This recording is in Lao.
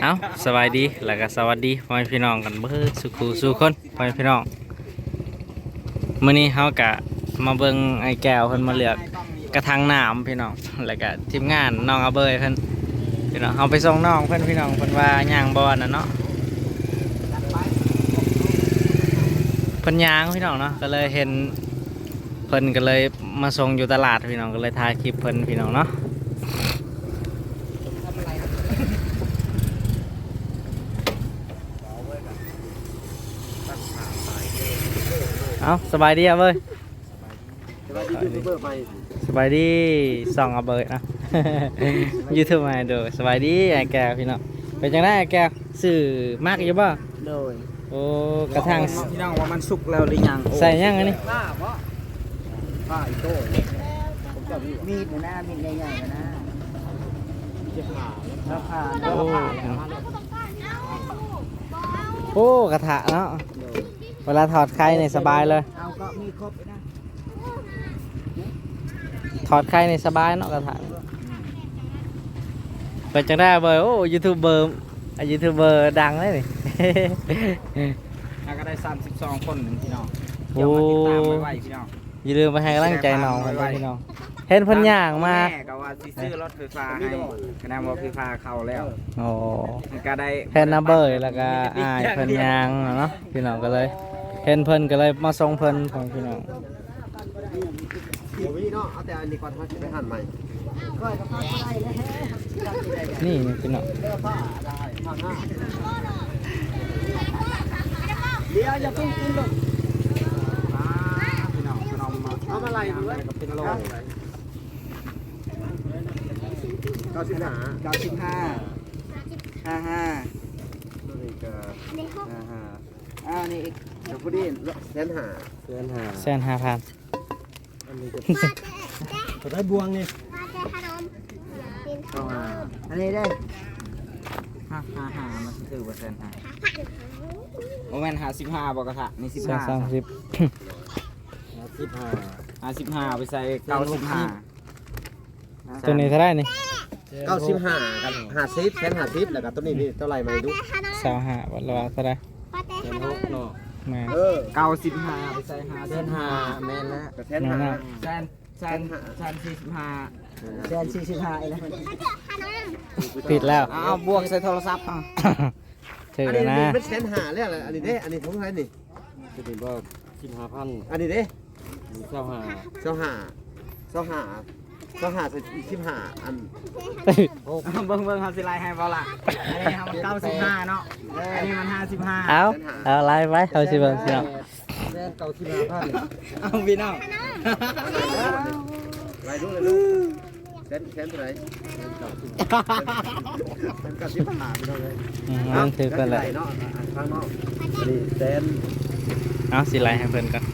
ເອົ້າ ສະບາຍດີ ແລ້ວກໍສະຫວັດດີພໍ່ແມ່ພີ່ນ້ອງກັນເບິດສູ່ຄູ່ສູ່ຄົນ ພໍ່ແມ່ພີ່ນ້ອງ. ມື້ນີ້ເຮົາກະມາເບິ່ງອ້າຍແກ້ວເພິ່ນມາເລືອກກະຖັງນ້ຳພີ່ນ້ອງ ແລ້ວກະທີມງານນ້ອງອາເບີຍເພິ່ນ ພີ່ນ້ອງ. ເຮົາໄປສົ່ງນ້ອງເພິ່ນພີ່ນ້ອງ ເພິ່ນວ່າຍ່າງບໍ່ອັນນັ້ນເນາະ ເພິ່ນຍ່າງພີ່ນ້ອງເນາະ ກໍເລີຍເຫັນ ເພິ່ນກໍເລີຍມາສົ່ງຢູ່ຕະຫຼາດພີ່ນ້ອງ ກໍເລີຍຖ່າຍຄລິບເພິ່ນພີ່ນ້ອງເນາະ. ເອົ້າ ສະບາຍດີອາເບີຍ. ສະບາຍດີຢູທູບເບີໃໝ່. ສະບາຍດີຊ່ອງອາເບີຍເນາະ ຢູທູບໃໝ່. ໂດຍ ສະບາຍດີອ້າຍແກ້ວພີ່ນ້ອງ. ເປັນຈັ່ງໃດອ້າຍແກ້ວ ຊື້ໝາກຢູ່ບໍ່? ໂດຍ. ໂອ້ ກະຖັງ ພີ່ນ້ອງວ່າມັນສຸກແລ້ວຫຼືຍັງ? ໂອ້ ໃສ່ຫຍັງອັນນີ້? ຜ້າບໍ່? ຜ້າອີໂຕ້ ມີດນະ ມີດໃຫຍ່ໆນະ ລະຜ່າ ໂອ້ ລະຜ່າ ໂອ້ ກະທະເນາະ. ໂດຍ. ເວລາທອດໄຂ່ນີ້ສະບາຍເລີຍ ເອົາກໍມີຄົບນະ ທອດໄຂ່ນີ້ສະບາຍເນາະ ກະທະ. ເປັນຈັ່ງໃດເບີຍ? ໂອ້ ຢູທູບເບີ ຢູທູບເບີດັງເລີຍນີ້ ຫາກໍໄດ້ສາມສິບສອງຄົນພີ່ນ້ອງ. ໂອ້ ຢ່າລືມໄປໃຫ້ກຳລັງໃຈນ້ອງເພິ່ນເດີພີ່ນ້ອງ. ເຫັນເພິ່ນຍ່າງມາ ແມ່ກໍວ່າຊິຊື້ລົດໄຟຟ້າໃຫ້ ຄະນະບໍ່ໄຟຟ້າເຂົ້າແລ້ວ. ໂອ້ ມັນກໍໄດ້ ເຫັນອາເບີຍ ແລ້ວກໍອ້າຍເພິ່ນຍ່າງເນາະ ພີ່ນ້ອງ. ກໍເລີຍເຫັນເພິ່ນ ກໍເລີຍມາສົ່ງເພິ່ນ ພໍ່ແມ່ພີ່ນ້ອງ. ບໍ່ມີເນາະ ເອົາແຕ່ອັນນີ້ກ່ອນ ເຮົາຊິໄປຮ້ານໃໝ່. ນີ້ພີ່ນ້ອງ ດຽວຢ່າເພິ່ງກິນລູກ ພີ່ນ້ອງ ເອົາມາໄລ່ເບິ່ງ ເປັນໂລ ເກົ້າສິບຫ້າ ເກົ້າສິບຫ້າ ຫ້າຫ້າ ຕົວນີ້ກໍຫ້າຫ້າ. ອ່າ ນີ້ອີກ ກໍພໍດີແສນຫ້າ ແສນຫ້າ ແສນຫ້າພັນ. ອັນນີ້ກໍເທົ່າໃດ ບ່ວງນີ້? ເກົ້າຫ້າ ອັນນີ້ເດ້ ຫ້າ ຫ້າຫ້າ ມັນຖືກວ່າແສນຫ້າ ບໍ່ແມ່ນຫ້າສິບຫ້າບໍ່ກະທະ ນີ້ສິບຫ້າ ສາມສິບ ຫ້າສິບຫ້າ ຫ້າສິບຫ້າ ໄປໃສ່ເກົ້າສິບຫ້າ. ຕົວນີ້ເທົ່າໃດນີ້? ເກົ້າສິບຫ້າກັບຫ້າສິບ ແສນຫ້າສິບ ແລ້ວກໍຕົວນີ້ນີ້ເທົ່າໃດມາໃຫ້ດູ? ຊາວຫ້າ ບໍ່ລະວ່າເທົ່າໃດ? ແສນຫົກເນາະ. ແມ່ນ ເອີ ເກົ້າສິບຫ້າ ໄປໃສ່ຫ້າສິບຫ້າ ແສນຫ້າ ແມ່ນແລ້ວ ແສນຫ້າ ແມ່ນແລ້ວ ແສນ ແສນ ແສນສີ່ສິບຫ້າ ແສນສີ່ສິບຫ້າ ອີກແລ້ວ ຜິດແລ້ວ. ເອົາ ບວກໃສ່ໂທລະສັບເອົາ ຖືກແລ້ວນະ. ອັນນີ້ມັນແສນຫ້າແລ້ວ ອັນນີ້ເດ້ ອັນນີ້ຂອງໃຜນີ້? ຕົວນີ້ບໍ່ ສິບຫ້າພັນ ອັນນີ້ເດ້ ຊາວຫ້າ ຊາວຫ້າ ຊາວຫ້າ ຊາວຫ້າ ໃສ່ອີກສິບຫ້າ ອັນ ເບິ່ງໆ ເຮົາຊິໄລ່ໃຫ້ບໍ່ລະ? ອັນນີ້ເຮົາມັນເກົ້າສິບຫ້າເນາະ ເອີ ອັນນີ້ມັນຫ້າສິບຫ້າ. ເອົາ ເອົາໄລ່ໄປ ເຮົາຊິເບິ່ງພີ່ນ້ອງ ແສນເກົ້າສິບຫ້າພັນ. ເອົາພີ່ນ້ອງ ໄລ່ດູ ໄລ່ດູ ແສນ ແສນເທົ່າໃດ? ແສນເກົ້າສິບ ແສນເກົ້າສິບຫ້າ ພີ່ນ້ອງເອີຍ. ອືມ ມັນຖືກເພິ່ນແຫຼະເນາະ ອ່າ ທາງເນາະ ອັນນີ້ແສນ. ເອົາ ຊິໄລ່ໃຫ້ເພິ່ນກ່ອນ.